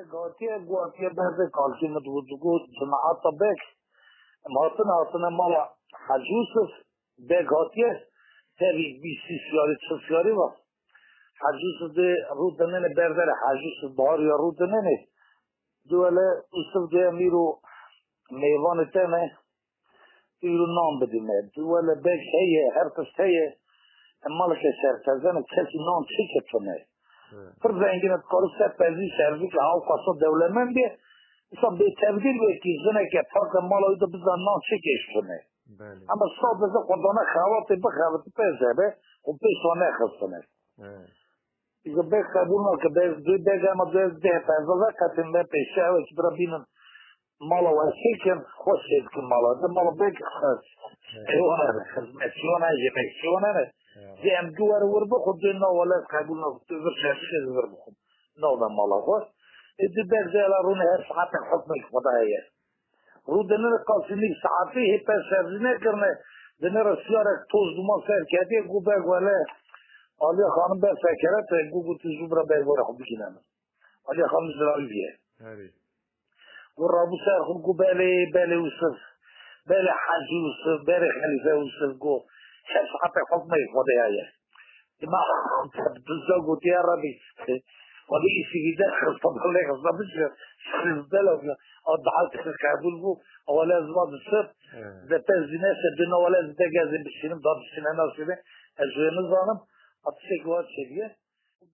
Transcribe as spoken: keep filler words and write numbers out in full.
Beg hatiye, guhatiye berdê kalkê min digot, digot, cemaeta beg. Em hatine, hatine mala Hecî Yûsif, beg hatiye, tevî bîst sî siyarî, çil siyarî va. Hecî Yûsif dê rû dinêne berdere, Hecî Yûsif bahariya rû dinêne. Diwele Yûsif dê em îro mêvanê te ne. Îro nan bidî me. Wele beg heye, her tişt heye. Em maleke sertezene, kesî nan çêke tune. Pir zengin e, dikare ser pezî servîke, hawqasa dewlemend e. Îsa bêtevdîr wekî jineke parke mala wî de biza nan çêke ji tune. Belê. Ama sadece xwe dane xebatê bixebitî pê zebe, xwe pê sone xistine. Îza beg qebûl nake, beg, dê beg ama dê, dê heta ez ve qetin ve pêşe ew ji bira bînin. Mala we sêkin, xwe sêkin mala. De mala beg xes. Eywana ne, xizmetçiyona, yemekçiyona ne. Dê em du were wir bixwe, dê na wele ez qebûl nake, tu vir şeşke ez vir bixwe. Na da mala xwe. E dê beg dê ela rûne her saetek hukmê xwe da heye. Rû dinir qasî nîv saetî hê per şerzî nekirine. Dinir siyarek toz duman ser ketiye, gu beg wele. Aliya xanim ber sekeret e, gu gu tu zû bira beg were xwe bigîne min. Aliya xanim ji ravî biye. Herî. Gu rabû ser xwe gu belê, belê Yûsif. Belê Hecî Yûsif, belê Xelîfe Yûsif gu. Her saetek hukmê xwe de heye. Dima dizda gotiye Rebî, Xwedê îsî vî derxist, lê xista bişire, sirî bela bû, a daha kir qebûl bû, a wele ez va disir, de te zîne se dina wele ez de gezê bişînim, da bişîne naşîne, ez wê nizanim, a tiştek wa çêdiye.